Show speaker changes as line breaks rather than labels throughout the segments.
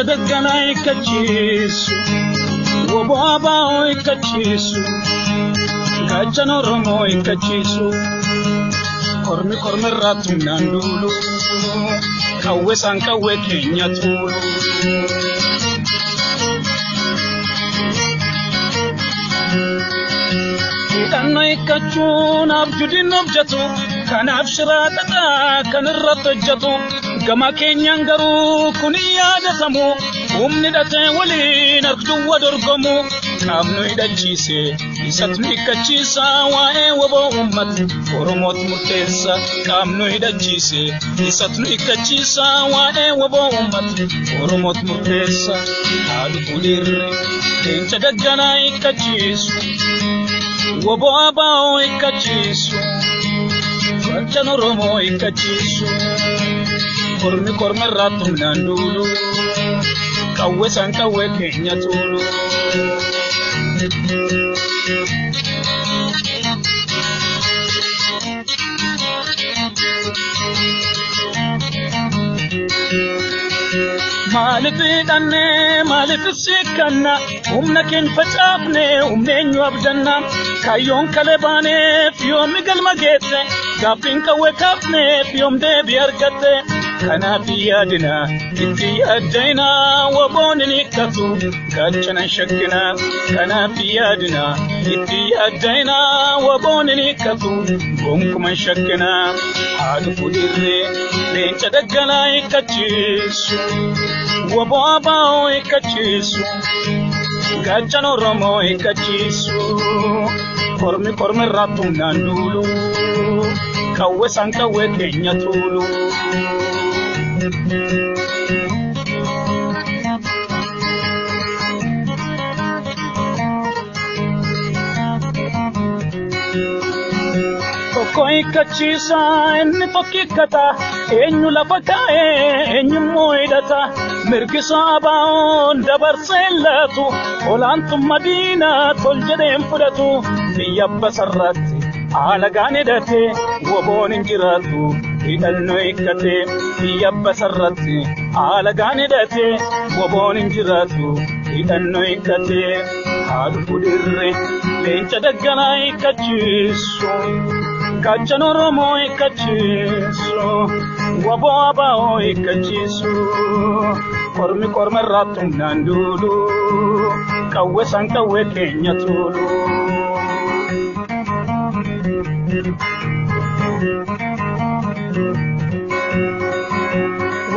Daggalaa hiikkachiisu, woboo abaa'oo hiikkachiisu, gaachana Oromoo hiikkachiisu, kormi kormirraa tumnaan duulu, qawwee isaan qawwee keenya tuulu. Hidhannoo hiikkachuun abjuudin hojjetu, kanaaf shiraa xaxaa kan irratti hojjetu, gama keenyaan garuu kun hin yaadatamu, humni hidhatee waliin harkduwwa dorgomu, qaamnu hidhachiise isatu hiikkachiisa, waa'ee woboo uummata Oromootu murteessa, qaamnu hidhachiise isatu hiikkachiisa, waa'ee woboo uummata Oromootu murteessa, haadhu fuudhirre leenca daggalaa hiikkachiisu. Woboo abaa'oo hiikkachiisu, gaachana Oromoo hiikkachiisu, kormi kormirraa tumnaan duulu, qawwee isaan qawwee keenya tuulu. Maaliif hidhannee maaliif siikkanna humna keenya facaafne humna eenyu abdanna kaayyoon kalee baaneef yoomi galma geesse gaaffiin qawwee kaafneef yoom deebii argatte kanaaf yaadina itti yaaddina woboon hin hiikkatu gaachana hin shakkina kanaaf yaadina itti yaaddina woboon hin hiikkatu gonkumaa hin shakkina haadhu fuudhirree leenca daggalaa hiikkachiisu. Woboo abaa'oo hiikkachiisu, gaachana Oromoo hiikkachiisu, kormi kormirraa tumnaan duulu, qawwee isaan qawwee keenya tuulu. Tokko hiikkachiisa inni tokko hiikkata, eenyu lafa kaa'ee eenyummoo hidhata, mirgisa abaa'oon dabarsee laatu, olaantummaa diinaa tol jedheen fudhatu, biyya abba sarraatti alagaan hidhate, woboon hin jiraatu hidhannoo hiikkate, biyya abba sarraatti alagaan hidhate, woboon hin jiraatu hidhannoo hiikkate, haadhu fuudhirre leenca daggalaa hiikkachiisu. Gaachana Oromoo hiikkachiisu, woboo abaa'oo hiikkachiisu, kormi kormirraa tumnaan duulu, qawwee isaan qawwee keenya tuulu.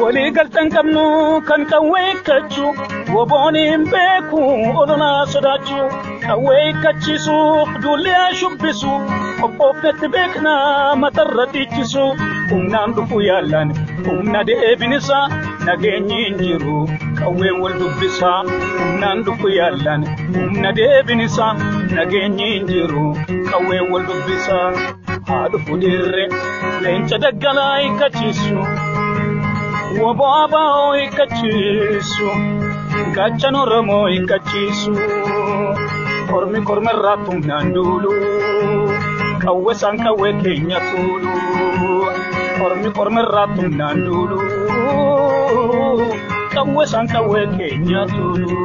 Walii galtan qabnu kan qawwee hiikkachu, woboon hin beeku ololaa sodaachuu, qawwee hiikkachiisuuf duulli haa shubbisu, qophoofnetti beeknaa matarra dhiichisu, humnaan dhufu yaallaan humna deebinisa, nageenyi hin jiru qawween wal dubbisa, humnaan dhufu yaallaan humna deebinisa, nageenyi hin jiru qawween wal dubbisa, haadhu fuudhirre leenca daggalaa hiikkachiisu. Woboo abaa'oo hiikkachiisu, gaachana Oromoo hiikkachiisu, kormi kormirraa tumnaan duulu, qawwee isaan qawwee keenya tuulu, kormi kormirraa tumnaan duulu, qawwee isaan qawwee keenya tuulu.